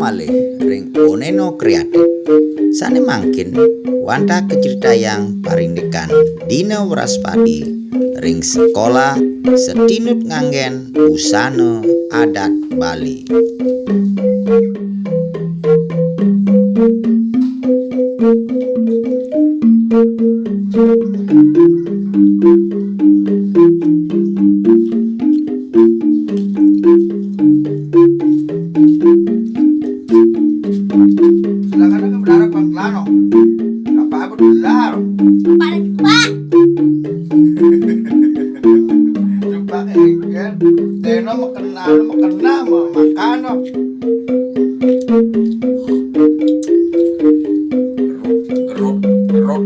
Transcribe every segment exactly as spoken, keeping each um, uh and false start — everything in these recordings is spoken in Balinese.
Malih ring Oneno Kreatif. Sané mangkin wantah kacritayang parindikan dina Wraspati ring Sekolah Setinut nganggén busana adat Bali. Silakan, kan berharap Bang Kelano. Apa-apa tuh, Lar? Apa ada coba? Coba, eh, kan. Teno mau kena, mau kena, mau makan, no. Gerut, gerut, gerut.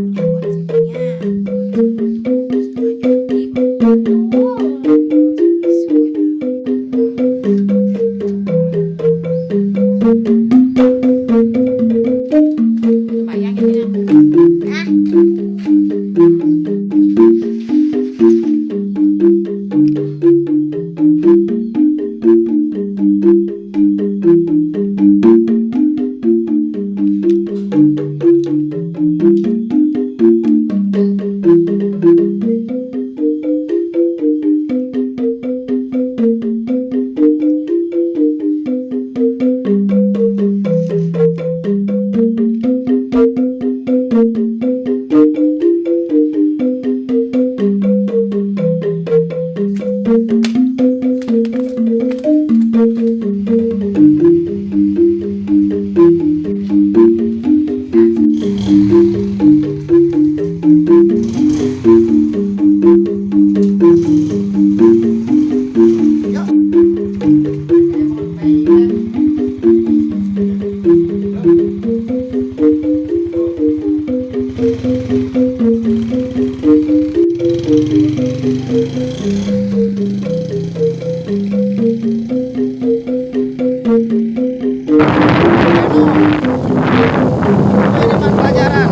Ayo, depan pelajaran.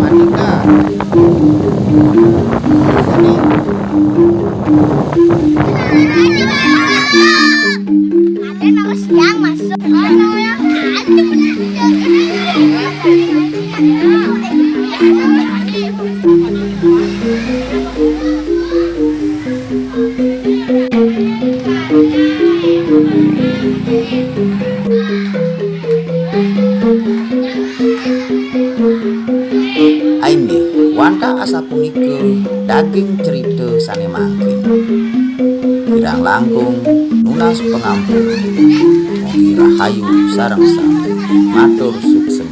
Matematika. Ini. Ada nama siang masuk. Inggih, wantah asapunika daging cerita sané mangkin. Kirang langkung nunas pangampura. Mugi rahayu sareng sami. Matur suksma.